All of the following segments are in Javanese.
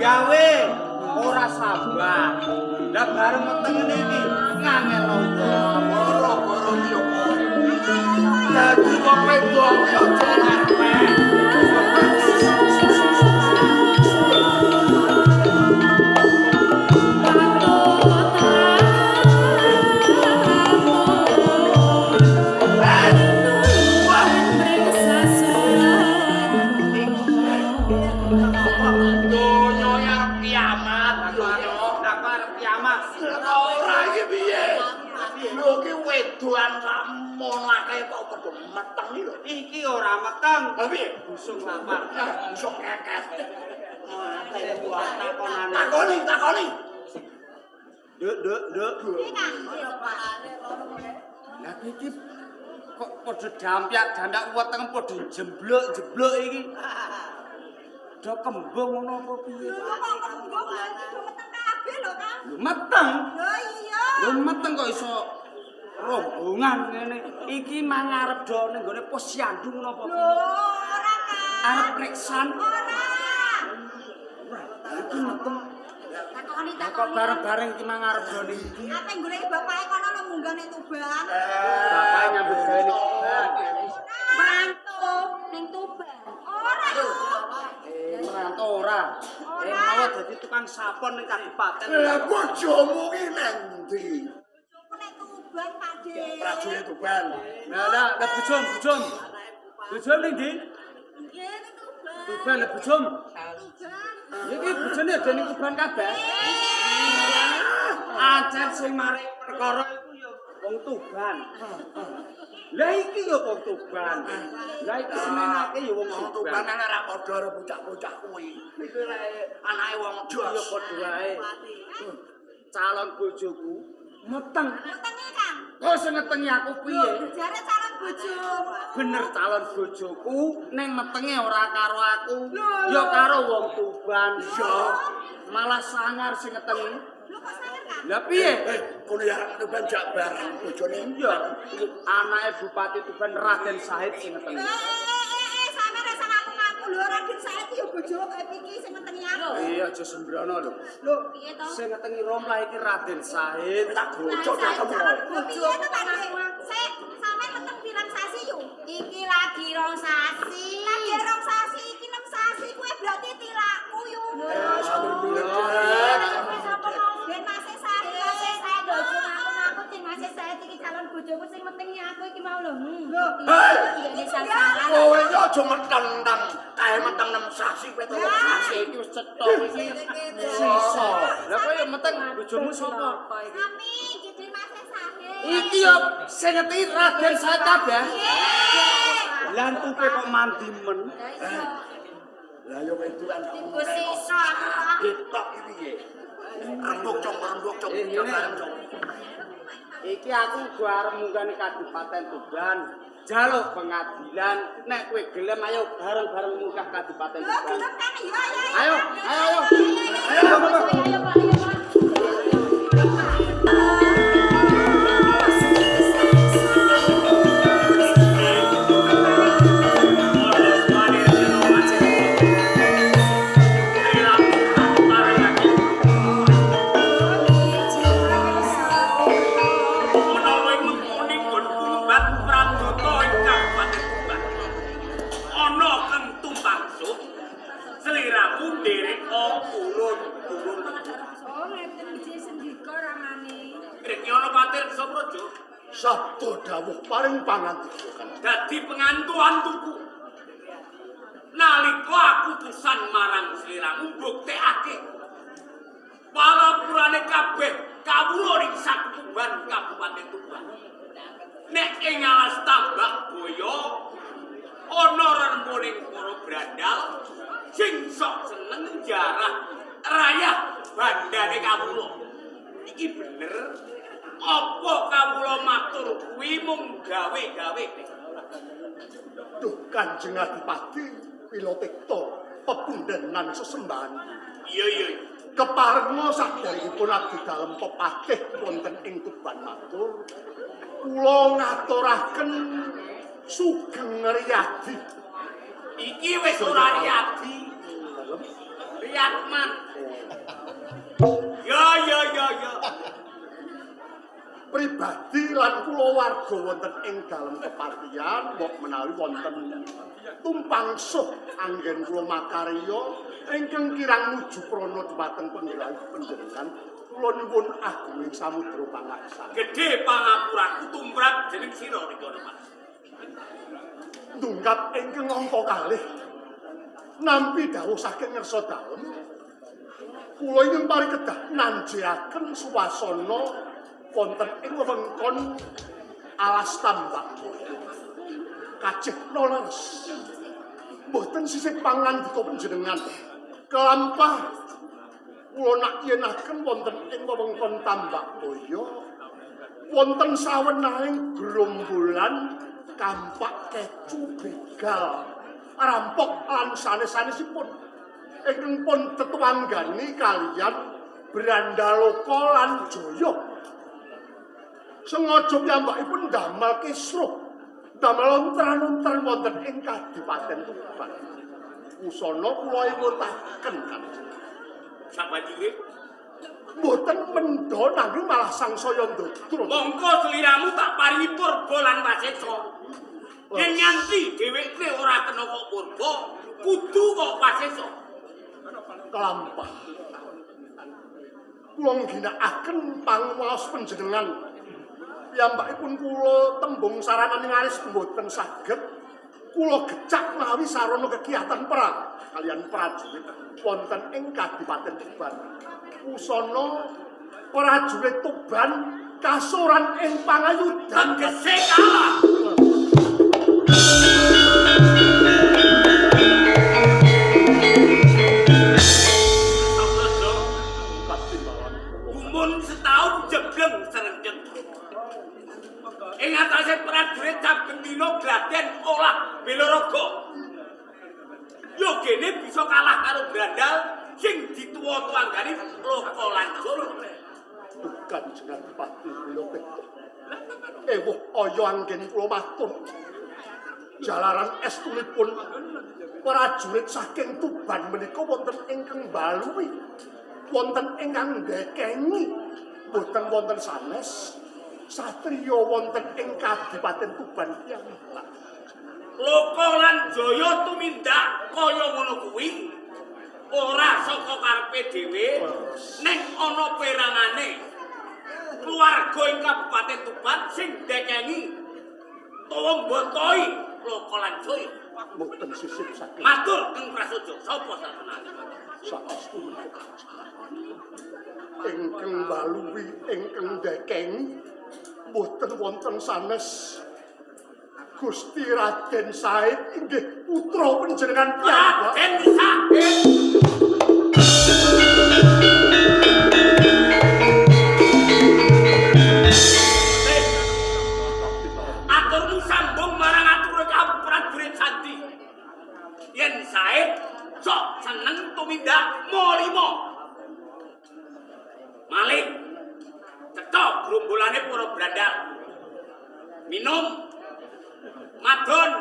Gawe ora sabar. Lah bareng meteng ngene iki ngangel wong. Gara-gara iki yo kowe. Dadi wong wedok kuwi aja lepek. Donya arep kiamat, donya. Lah kok arep kiamat. Ora iki piye? Lho iki wedoan sakmono akeh kok padha meteng iki lho. Iki ora meteng. Lah piye? Busung lapar. Busung kekes. Takonane. Takoni, takoni. Nduk, nduk, nduk. Piye, Kang? Lah iki kok padha dampyak-dampyak weteng padha jembluk-jembluk iki. Do kembung ngono apa piye? Lho kok kembung lho iki do meteng kabeh lho, Kang. Lho meteng. Lho iya. Lho meteng kok iso rombongan ngene. Iki mang arep do ning gone posyandu ngono apa Lho piye? ora, Kang. Arep reksan. Ora. Iki meteng. Takoni Lah kok takoni. bareng-bareng iki mang arep do ning ndi? Apa goleki bapake kono lho munggah ning Tuban. Bapake nyambut gawe ning Tuban. Merantau ning Tuban. Ora yo. Merantau ora. Ora. Mawa dadi tukang sapon ning kabupaten. Lah bojomu ki nang ndi? Bojoku ning Tuban, Pak De. Prajurit Tuban. Lah lah lah bojom, bojom. Bojom ning ndi? Nggih ning Tuban. Tuban lah bojom. Tuban. Iki bojone ada ning Tuban kabeh. Ancen sing mari perkara iku ya wong Tuban. Lah iki ya wong Tuban. Lah iki semenake ya wong Wong Tuban. Tuban ana ra padha karo bocah-bocah kuwi. Iku lek anake wong Ya jos. padha wae. Calon bojoku meteng. Metenge, Kang. Kok sing ngetengi aku piye? Jare calon bojomu. Bener calon bojoku ning metenge ora karo aku, Lho, ya lho. karo wong Tuban. Iya. Malah sangar sing ngetengi. Lho kok sangar, Kang? Lah piye? Kono ya Tuban jak bareng bojone. Iya, anake Bupati Tuban Raden Sahid sing ngetengi. Sampeyan rasa ngaku-ngaku lho Raden Said ya bojo iki sing metengi aku. Iya, aja sembrono lho. Lho, piye to? Sing ngetengi Romlah iki Raden Sahid. Tak bocor Calon ketemu. bojo piye to, Pak De? Sik, sampeyan meteng pirang sasi yo? Iki lagi rong sasi. Lagi rong sasi iki 6 sasi kuwi berarti tilakku yo. Sambil meledak. Sapa mau? Ben masih sasi. Masih saya dojo ngaku-ngaku tin masih saya iki calon bojoku sing metengi aku iki mau lho. Lho. Hei! Iki salah. Kowe iki aja meteng-teng. Kae meteng 6 sasi kowe 3 sasi. Iki wis cetha iki sisa. Lah kowe ya meteng bojomu sapa? Sami iki Den masih Sahid. Iki yo sing ngetengi Raden Sahid kabeh. Nggih. Lah entuke kok mandi men. Lah yo wedoan Iku sisa aku kok. Ketok iki piye? Rembug cong, rembug cong. Ngene. Bareng cong. Iki aku uga arep munggah ning Kabupaten Tuban. Jaluk pengadilan, nek kowe gelem ayo bareng-bareng munggah Kabupaten Lho Tuban. gelem kan? Iya iya. Ayo, ayo, ayo. Ayo, Ayo ayo Pak, ayo Pak. Menawa ing mengkoni nggonku ngembat Pradata ing Kabupaten Tuban. Ana kang tumpangsuh sliramu nderek urun-urun. Oh, ngeten iki sendika ramane. Riki ana patir Sapraja Sabda dawuh paring pangandika kan. dadi pengantu-antuku. Nalika aku tusan marang sliramu mbuktekake palapurane kabeh kawula ing Sakuban Kabupaten Tuban. Nek ing alas Tambak Boyo ana rembuning para brandal sing sok seneng jarah rayah bandane kawula. Iki bener apa kawula matur kuwi mung gawe-gawe? Duh Kanjeng Adipati Wilotikta pepundhenan sesembahan. Iya iya. Keparenga saderengipun abdi dalem pepatih wonten ing Tuban matur, kula ngaturaken sugeng riyadi. Iki wis ora riyadi. Riyatman. Ya ya ya ya. Pribadi lan kulawarga wonten ing dalem kepatihan mbok menawi wonten tumpang suh anggen kula makarya ingkang kirang nuju prana dhumateng panggelan panjenengan kula nyuwun agunging samudra pangaksa. Gedhe pangapuraku tumrap jeneng sira rikana Mas. Ndungkap ingkang angka kalih nampi dawuh saking ngersa dalem kula ingkang parikedah nanjeaken suasana wonten ing wewengkon alas Tambak Boyo. Kajih leres. Mboten sisih pangandika panjenengan. Kelampah kula nak yenaken wonten ing wewengkon Tambak Boyo wonten sawenahing gerombolan kampak kecu begal rampok lan sanes-sanesipun ingkang pun tetuwanggani kaliyan Brandaloka lan Jaya. Sengaja piyambakipun damel kisruh, damel ontran-ontran wonten ing Kadipaten Tuban. Wusana kula ewutaken Kanjeng. Sabanjure mboten mendha nanging malah sangsaya ndodro. Mongko sliramu tak paringi purba lan wasesa. Yen nganti dheweke ora kena kok purba, kudu kok wasesa. Kelampah. Kula ngginakaken pangwaos panjenengan. Piyambakipun kula tembung saranan ngaris mboten saged kula gecak mawi sarana kegiatan perang kalian prajurit wonten ing Kadipaten Tuban. Wusana prajurit Tuban kasuran ing pangayudan tegese kalah. Gumun setahun jebleng serenjeng. Ing atase prajurit saben dina gladen olah bela raga. Yo gene bisa kalah karo Brandal sing dituwa-tuwanggani Loka lan Jaya. Bukan jeneng Adipati kula petuk. Ewuh aya anggen kula matur. Jalaran estunipun prajurit saking Tuban menika wonten ingkang mbaluwi, wonten ingkang ndekengi, boten wonten sanes satriya wonten ing Kadipaten Tuban piyambak. Loka lan Jaya tumindak kaya ngono kuwi ora saka karepe dhewe ning ana perangane keluarga ing Kabupaten Tuban sing ndekengi utawa mbotoi Loka lan Jaya. Mboten sisip saking matur kang prasaja sapa sakenane saestu menika ingkang mbaluwi ingkang ndekengi mboten wonten sanes Gusti Raden Said inggih putra panjenengan piyambak. Raden Said. Aturmu sambung marang ature prajurit Sandi. Yen Said sok seneng tumindak molimo. Malik cetha grombolane para brandal. Minum, madon,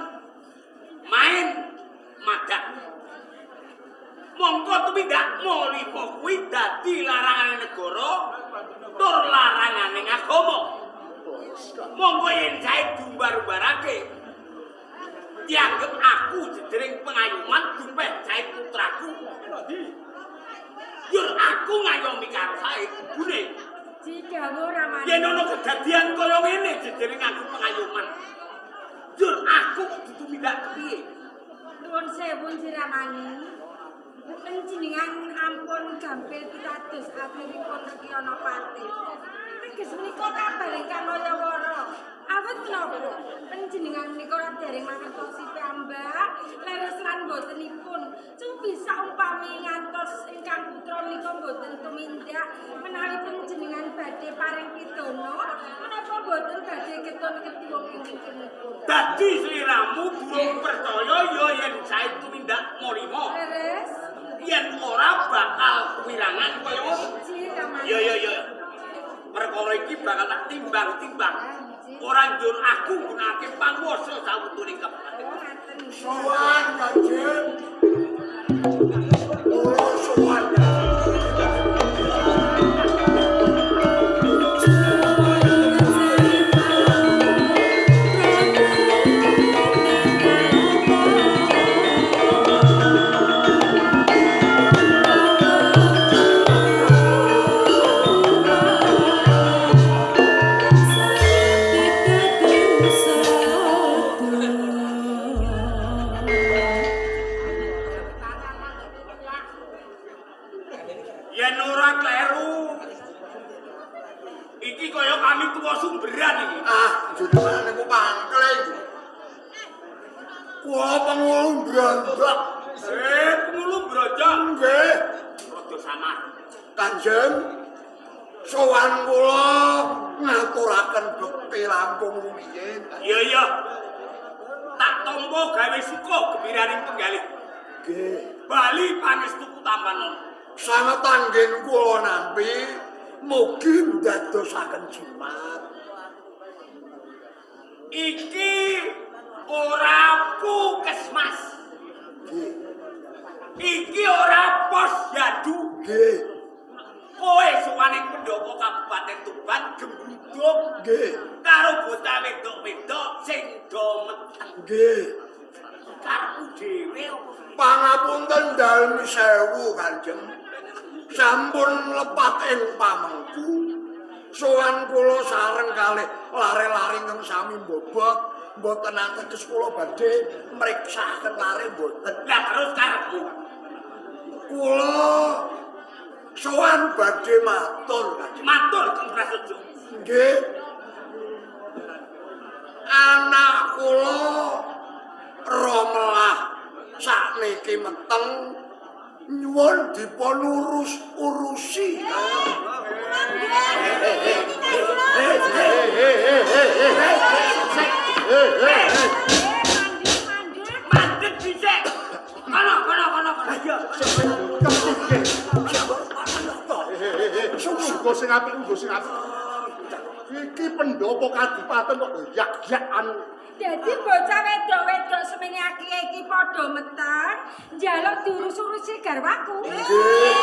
main, madak. Mongko tumindak molimo kuwi dadi larangane negara tur larangane agama. Mongko yen sae diumbar-umbarake dianggep aku jejering pengayuman dumpeh sae putraku. Yur aku ngayomi karo sae ibune. Didhawuh ramane. Yen ana kedadian kaya ngene jejering aku pengayuman. Yur aku kudu tumindak kepiye? Nuwun sewu Ramani. Panjenengan ampun gampil pitados akhiripun Rekyana Pati. Teges menika kabar ingkang kaya-wara. Awit menapa panjenengan menika ora dereng mangertosi piyambak, leres lan botenipun. Cupi saumpami ngantos ingkang putra menika boten tumindak menawi panjenengan badhe paring pidana, menapa boten badhe ketun ketiwung ing kinipun. Dadi sliramu durung percaya ya yen sae tumindak molimo. Leres. Yen ora bakal wirangan kaya ngono. Ya ya ya. Perkara iki bakal tak timbang-timbang. Ora njur aku nggunakake panguwasa sawetune kabupaten. Sowan Kanjeng. Kula sowan. Yen ora kleru. Iki kaya kami tuwa sumberan iki. Ah, jenengan niku pangkling. Kula pengulu brandhak. Pengulu brandhak. Nggih. Rada samar. Kanjeng, sowan kula ngaturaken bekti langkung rumiyin. Iya iya. Tak tampa gawe suka gembiraning penggalih. Nggih. Bali pangestuku tampanon. Sanget anggen kula nampi mugi ndadosaken jimat. Iki ora pukesmas. Nggih. Iki ora posyandu. Nggih. Kowe sowan ing pendopo Kabupaten Tuban gembruduk. Nggih. Karo bocah wedok-wedok sing do meteng. Nggih. Karepmu dhewe apa? Pangapunten dalem sewu Kanjeng. Sampun lepat ing pamengku. Sowan kula sareng kalih lare-lare ingkang sami mbobot, mboten ateges kula badhe mriksaaken lare mboten. Lah terus karepmu? Kula sowan badhe matur Kanjeng. Matur Kang Prasojo. Nggih. Anak kula Romelah sakniki meteng nyuwun dipun urus-urusi. Mandek dhisik. Kono kono kono kono. Sungguh sing apik, sungguh sing apik. Iki pendopo kadipaten kok yak-yakan. Dadi bocah wedok-wedok semene akeh iki padha meteng njaluk diurus-urusi garwaku. Nggih.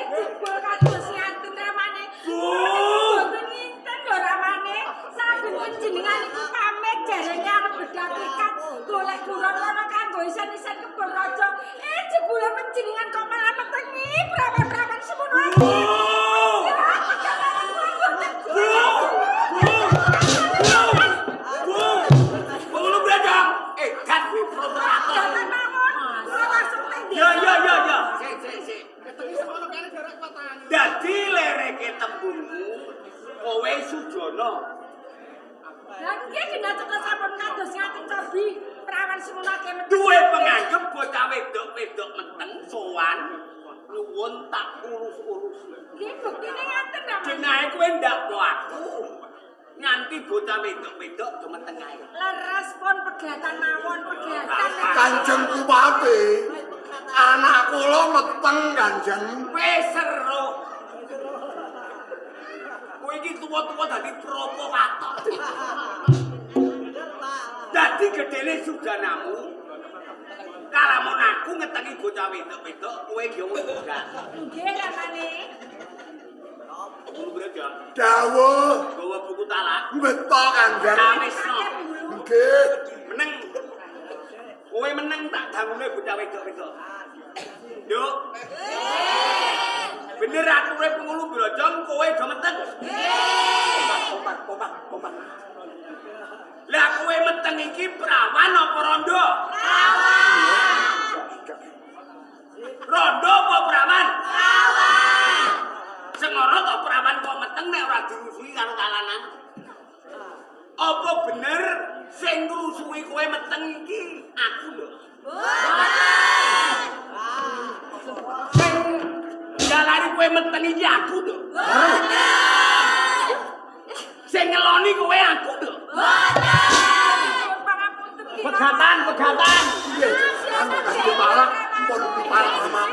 Jebul kados ngaten ramane. Mboten nginten lho ramane. Saben panjenengan iku pamit jarene arep bedah pikat golek buron ana kanggo isen-isen kebon raja. Jebule panjenengan kok malah metengi prawan-prawan semono akeh. Ya. Sik. Dadi lereke tembungmu kowe Sujono. Lah nggih kena cetha sampun kados ngaten cobi prawan semono akeh meteng. Duwe penganggep bocah wedok-wedok meteng sowan nuwun tak urus-urus. Nggih buktine ngaten ta. Jenahe kowe ndakpo aku. Nganti bocah wedok-wedok do meteng ae. Leres pun pegatan mawon pegatan. Kanjeng Bupati, anak kula meteng Kanjeng. Wis seru. Kowe iki tuwa-tuwa dadi provokator. Dadi gedene sujanamu. Kalamun aku ngetengi bocah wedok-wedok, kowe yo ngono. Nggih ramane. Dawuh gawa buku talak. Beto Kanjeng. Kawisno. Nggih. Meneng. Kowe meneng tak dangune bocah wedok-wedok. Nduk. Bener ature pengulu brojong kowe do meteng. Nggih. Kompak kompak kompak. Lah kowe meteng iki prawan apa rondo? Prawan. Rondo apa prawan? Prawan. Sengoro to prawan kok meteng nek ora dirusuhi karo kalanan. Apa bener sing ngrusuhi kowe meteng iki aku lho? Boten. Sing jalari kowe meteng iki aku lho. Boten. Sing ngeloni kowe aku lho. Boten. Pangapunten ki. Pegatan, pegatan. Nggih. Anu dipalak, pun dipalak sama.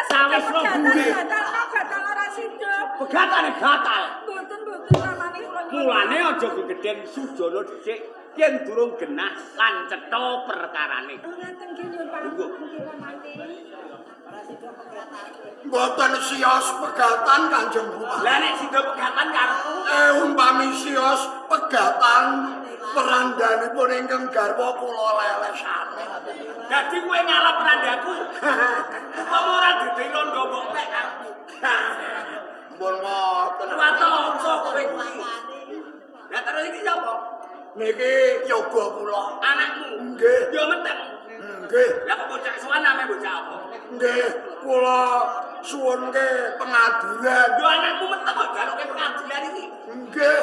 Sawisno buri. Gatal ora sida. Pegatane gatal. Mboten mboten ramane kula. Mulane aja gegeden Sujono dhisik. Yen durung genah lan cetha perkarane. Oh, ngaten nggih nyuwun pangapunten nggih Ramani. Mboten sios pegatan Kanjeng Bupati. Lah nek sida pegatan karepku, Umpami sios pegatan perandanipun ingkang garwa kula lelesane. Dadi kowe ngalap perandaku. Upama ora dadi rondo mbok pek karepmu. Mbon ngoten. Wato apa kowe kuwi? Lah terus iki sapa? Niki yoga kula. Anakmu. Nggih. Ya meteng. Nggih. Lah kok bocah sowan ame bocah apa? Nggih, kula suwunke pengadilan. Yo anakmu meteng kok jaluke pengadilan iki. Nggih.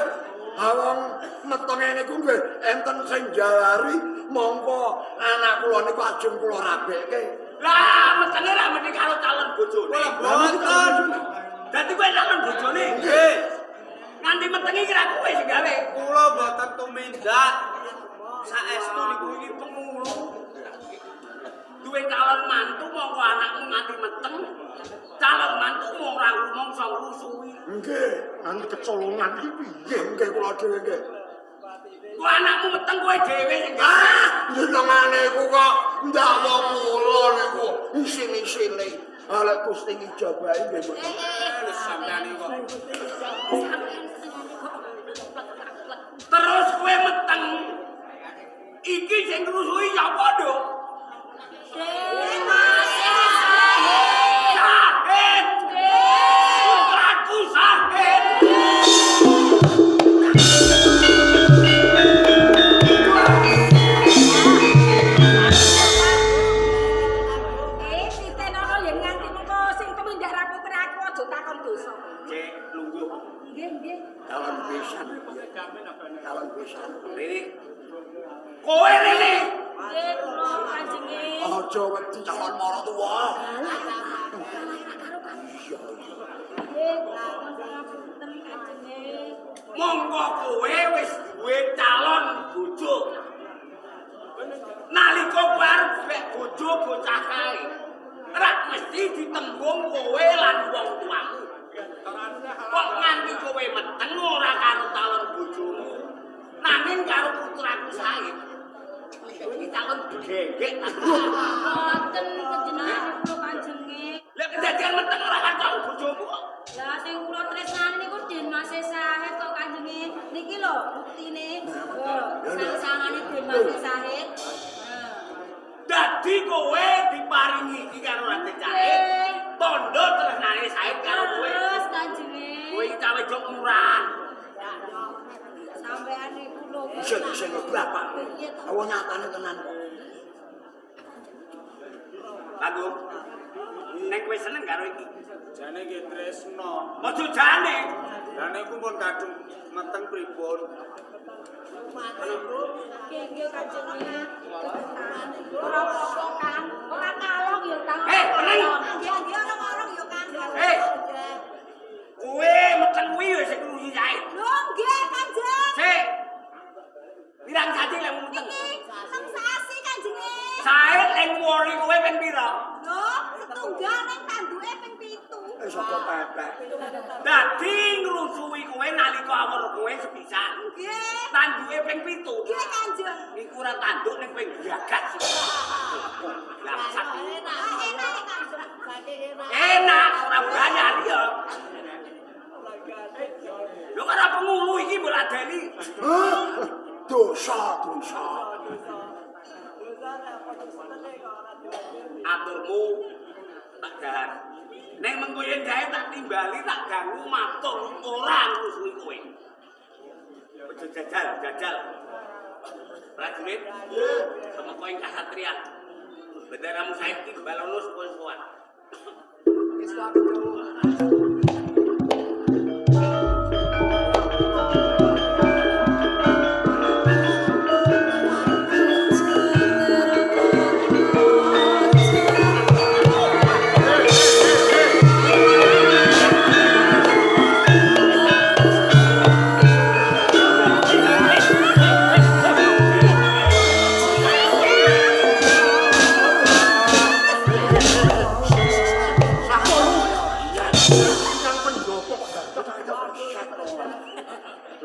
Awong metenge niku nggih enten sing jalari mongko anak kula niku ajeng kula rabekke. Lah metenge ra mesti karo calon bojone. Mboten. Dadi kowe calon bojone. Nggih. Nganti metenge iki ra kowe sing gawe. Kula mboten tumindak. Saestu niku iki pengulu. Duwe calon mantu mongko anakmu nganti meteng. Calon mantu mung ora rumangsa ngrusuhi. Nggih, nganti kecolongan iki piye? Nggih kula dhewe nggih. Ku anakmu meteng kowe dhewe sing gawe. Ah, jenengane iku kok ndakwa kula niku isin-isine. Lek Gusti ngijabahi nggih mboten. Sampeyan iki kok. Terus kowe meteng. Iki sing ngrusuhi sapa, Nduk? Sahid. Putraku Sahid. Titenono yen nganti mengko sing tumindak ra putraku aja takon dosa. Cek lungguh. Nggih, nggih. Calon pisan. Calon pisan. Rene. Kowe rene. Nggih, kula kanjenge. Aja wedi calon maratuwa. Nggih, kula ngapunten kanjenge. Monggo kowe wis duwe calon bojo. Nalika kowe arep golek bojo bocah kae, rak mesti ditembung kowe lan wong tuamu. Kok nganti kowe meteng ora karo calon bojomu, nanging karo putraku Said. Iki calon gegek. Mboten kejenengan kula kanjenge. Lah kedadian meteng ora karo calon bojomu kok. Lah sing kula tresnani niku Den Mas Sahid kok kanjenge. Niki lho buktine. Sang-sangane Den Mas Sahid. Dadi kowe diparingi iki karo Raden Cahit. Tondo tresnane Said karo kowe. Terus kanjenge. Kowe iki cawe jok murah. Sampean niku lho. Sing bapak. Awak nyatane tenan kok. Bagong. Nek kowe seneng karo iki. Jane nggih tresno. Aja jane. Lah niku pun kadung meteng pripun? Nggih, nggih kanjenge. Ora apa-apa Kang. Ora kalong ya Kang. Meneng. Nggih, nggih orang-orang ya Kang. Kowe meteng kuwi ya sing ngrusuhi Said. Lho nggih Kanjeng. Sik. Pirang sasi lek meteng? Niki 6 sasi Kanjenge. Said lek ngwori kowe ping pira? Lho, setunggal ning tanduke ping 7. Saka pepek. Dadi ngrusuhi kowe nalika awor kowe sepisan. Nggih. Tanduke ping 7. Nggih Kanjeng. Iku ora tanduk ning ping gagas. Langsat. Ah, enak ya Kanjeng. Enak ora bayar ya. Lho karo pengulu iki mbok ladeni. Dosa, dosa. Aturmu tak dahar. Nek mengko yen gawe tak timbali tak ganggu matur ora ngrusuhi kowe. Aja jajal, jajal. Prajurit, semeka ing kasatriyan. Benderamu saiki timbalono supaya sowan. Sakono.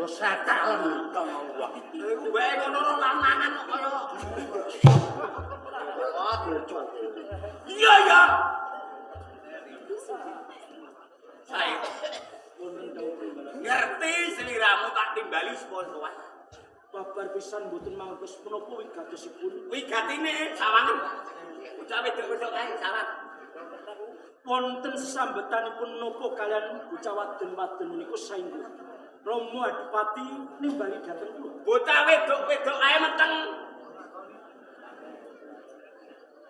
Yo setelen. Iku wae ngono ora lanangan kok kaya. Wah, lucu. Iya ya. Saya ngerti seliramu tak timbali supaya sowan. Babar pisan mboten mangertos menapa wigatosipun. Wigatine sawangen. Bocah wedok-wedok kae sawang. Wonten sesambetanipun menapa kalian bocah wadon-wadon menika saengga Rama Adipati nimbali dhateng kula. Bocah wedok-wedok kae meteng.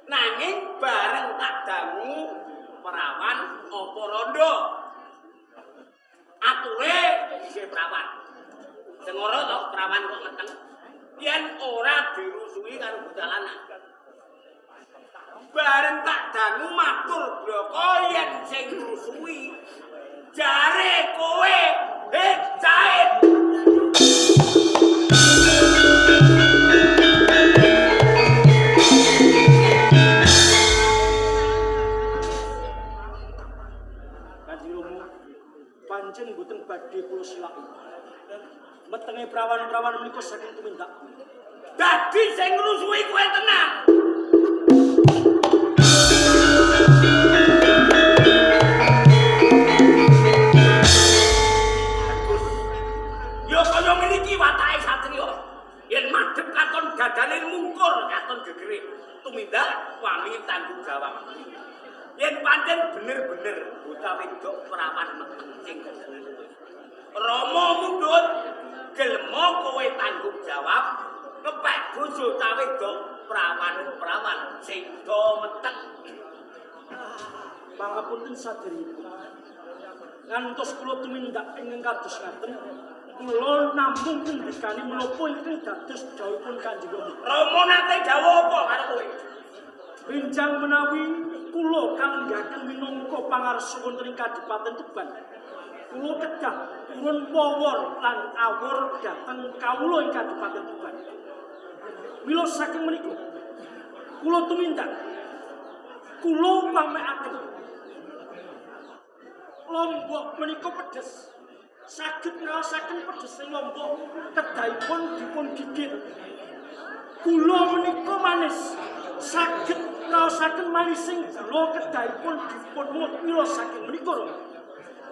Nanging bareng tak dangu perawan apa rondo. Ature isih perawan. Sing ora to perawan kok meteng. Yen ora dirusuhi karo bocah lanang. Bareng tak dangu matur bloko yen sing ngrusuhi jare kowe Said. Kanjeng Rama, pancen mboten badhe kula silaki. Metenge prawan-prawan menika saking tumindak. Dadi sing ngrusuhi kowe tenan. Ya kaya ngene iki watake satriya. Yen madhep katon dadane mungkur katon gegere. Tumindak wani tanggung jawab. Yen pancen bener-bener bocah wedok perawan meteng sing kowe. Rama mundhut gelemo kowe tanggung jawab ngepek bojo cah wedok perawan-perawan sing do meteng. Pangapunten saderengipun. Ngantos kula tumindak ingkang kados ngaten, kula namung ngendikani menapa ingkang dados dawuhipun Kanjeng Rama. Rama nate dawuh apa karo kowe? Benjang menawi kula kalenggaken minangka pangarsa wonten ing Kadipaten Tuban, kula kedah purun wowor lan awur dhateng kawula ing Kadipaten Tuban. Mila saking menika kula tumindak kula pamekaken lombok menika pedes, saged ngraosaken pedhese lombok kedahipun dipun gigit. Gula menika manis, saged ngraosaken manising gula kedahipun dipun mut. Mila saking menika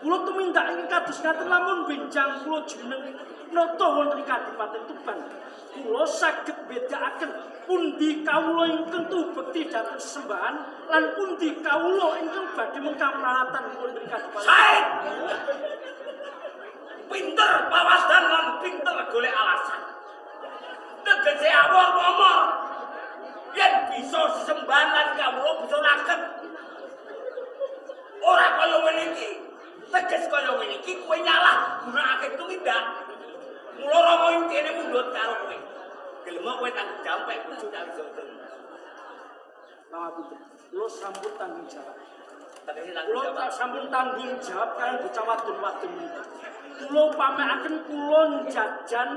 kula tumindak ing kados ngaten lamun benjang kula jumeneng nata wonten ing Kadipaten Tuban, kula saged bedakaken pundi kawula ingkang tubekti dhateng sesembahan lan pundi kawula ingkang badhe mengkang pralatan wonten ing Kadipaten. Said. Pinter pawasan lan pinter golek alasan. Tegese awor momor. Yen bisa sesembahan lan kawula bisa laket. Ora kaya ngene iki. Teges kaya ngene iki kowe nyalah gunakake tumindak. Mula Rama intine mundhut karo kowe. Gelem kowe tanggung jawab pek bojo ta wis. Pangapunten, kula sampun tanggung jawab. Kula sampun tanggung jawab kaliyan bocah wadon-wadon menika. Kula pamekaken kula jajan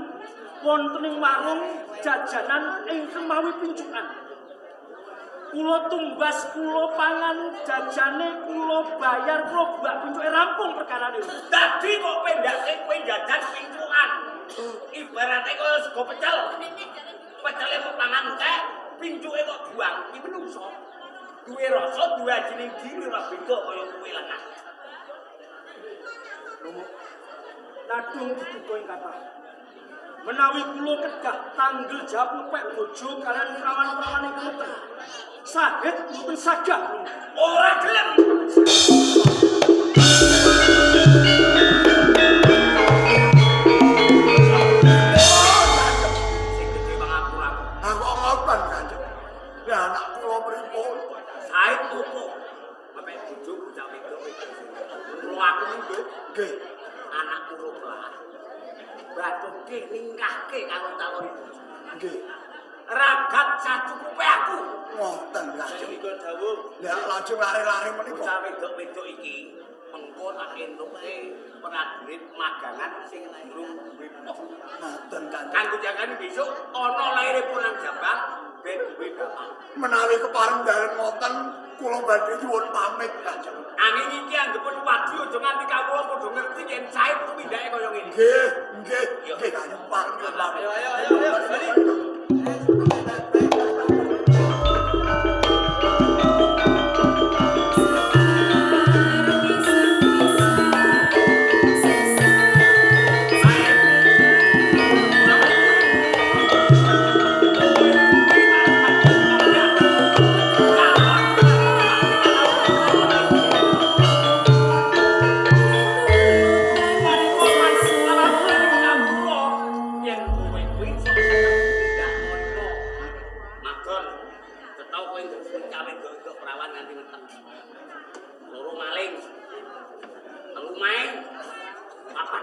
wonten ing warung jajanan ingkang mawi pincukan. Kula tumbas, kula pangan jajane, kula bayar, kula buak pincuke rampung perkarane. Dadi kok pendake kowe jajan pincukan. Ibarate kaya sego pecel. Pecele kok pangan entek, pincuke kok buang. Iki menungso. Duwe rasa, duwe ajining diri ora beda kaya kowe lanang. Romo, nadung diduga ing kathah. Menawi kula kedah tanggel jawab ngepek bojo kaliyan prawan-prawan ingkang meteng. Saged mboten sagah. Ora gelem. Sing gedhe pangapuraku. Aku ngoten Kanjeng. Lah anak kula pripun? Said opo? Ngepek bojo bocah wedok. Kula aku mundhut. Nggih. Anak kula lah. Batuke ningkahke karo calon ibu. Nggih. Ragat sacukupe aku. Ngoten Kanjeng. Menika dawuh. Lah lajeng lare-lare menika. Bocah wedok-wedok iki mengko tak entuke prajurit magangan sing durung duwe pos. Ngoten Kanjeng. Kanggo jagani besok ana laire pulang Jambang ben duwe bapak. Menawi kepareng dalem ngoten kula badhe nyuwun pamit Kanjeng. Angin iki anggepun wadi aja nganti kawula padha ngerti yen Said tumindake kaya ngene. Nggih, nggih.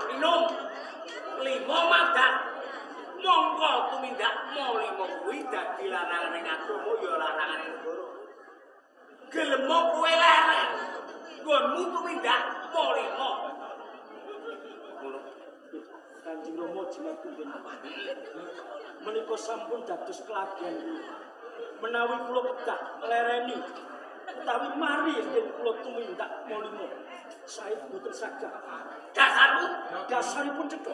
Minum. Lima madat. Mongko tumindak mo lima kuwi dadi larangane agama ya larangane negara. Gelem kowe leren. Nggonmu tumindak mo lima. Ngono. Kanjeng Rama jimat punden. Menika sampun dados kelagian kula. Menawi kula kedah nglereni utawi mari yen kula tumindak mo lima. Sae boten saged. Dasarmu dasaripun cetha.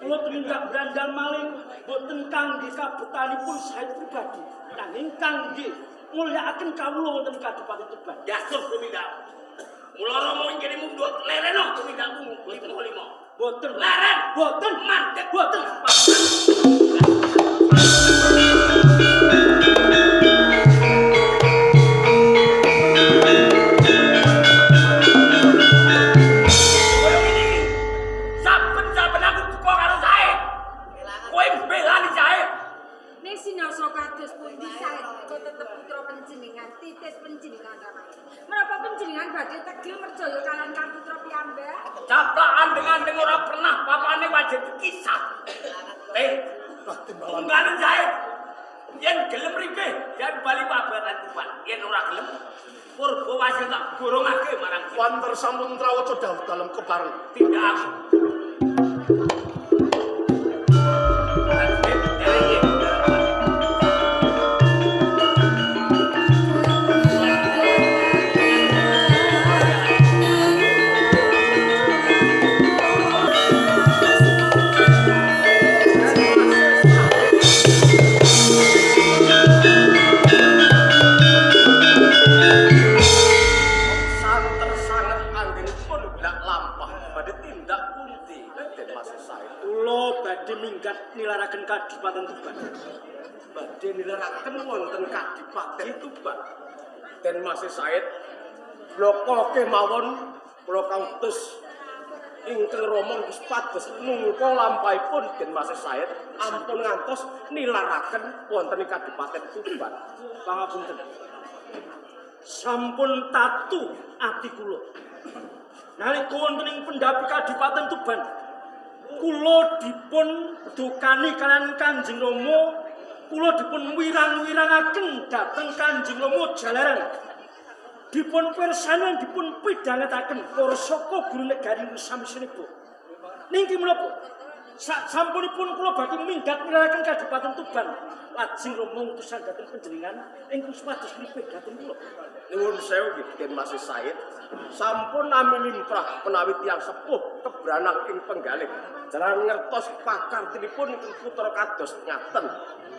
Kula tumindak brandal maling boten kangge kabetanipun sae pribadi, nanging kangge mulyakaken kawula wonten Kadipaten Tuban. Dasar tumindak. Mula Rama ing kene mundhut lereno tumindakmu lima-lima. Boten leren, boten mandek, boten. Saben-saben aku duka karo sae. Kowe mbelani sae. Ning sinoso kados pundi sae kok tetep putra panjenengan, titis panjenengan Rama. Menapa panjenengan badhe tegel merjaya kalian kang putra piyambak? Caplakan dengan ora pernah papane wajib dikisah. Tunggalan sae. Yen gelem ripih, jan bali pabatan Tuban. Yen ora gelem, purba wasil tak gorongake marang Wanter sampun trawaca dawuh dalem kepareng. Tindak aku. Nilaraken Kadipaten Tuban. Badhe nilaraken wonten Kadipaten Tuban. Den Mas Said bloko kemawon kula kautus ingkang Rama supados nungka lampahipun Den Mas Said ampun ngantos nilaraken wonten ing Kadipaten Tuban. Pangapunten. Sampun tatu ati kula. Nalika wonten ing pendhapi Kadipaten Tuban, kula dipun dukani kalian Kanjeng Rama, kula dipun wirang-wirangaken dhateng Kanjeng Rama jalaran. Dipun pirsani dipun pidhangetaken para saka guru negari sami-sami. Niki menapa? Sak sampunipun kula badhe minggat nilaraken Kadipaten Tuban, lajeng Rama ngutusan dhateng panjenengan ingkang supados mripih dhateng kula. Nyuwun sewu nggih Den Mas Said, sampun nami limrah menawi tiyang sepuh kebranang ing penggalih. Jalan ngertos pakartinipun ingkang putra kados ngaten.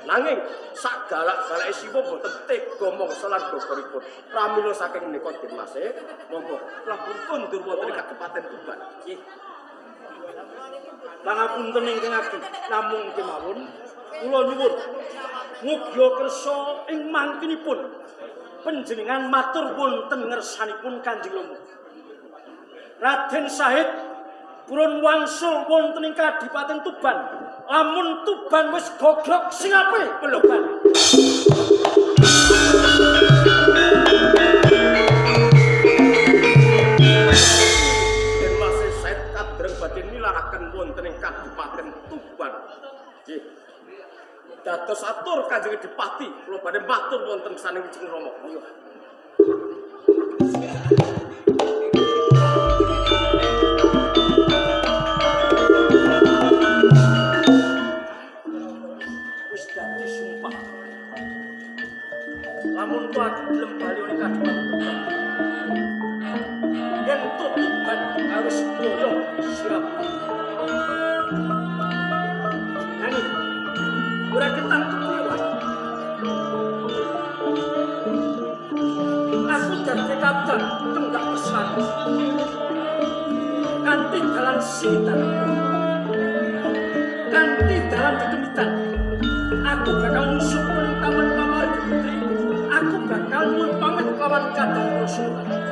Nanging sak galak-galake siwa boten tega mangsa lan gogoripun. Pramila saking menika Den Mas, monggo kula kundur wonten ing Kadipaten Tuban. Nggih. Pangapunten ingkang ageng, namung kemawon kula nyuwun mugia kersa ing mangkinipun panjenengan matur wonten ngersanipun Kanjeng Rama. Raden Said purun wangsul wonten ing Kadipaten Tuban. Lamun Tuban wis gogrok singape peloban. Den Mas Said kadreng badhe nilaraken wonten ing Kadipaten Tuban. Nggih. Dados atur Kanjeng Dipati, kula badhe matur wonten saning Kanjeng Rama. Monggo. Wis dadi sumpah. Lamun tuh aku gelem bali ning Kadipaten Tuban. Yen Tuban harus boyong sirap. Nanging ora ketangkep wae. Aku dadi kadang tenggak pesan. Kanthi dalan singitan. Kanthi dalan dedemitan. Aku bakal nyusup ning taman pamargi putri. Aku bakal nyuwun pamit lawan kadang Rasulullah.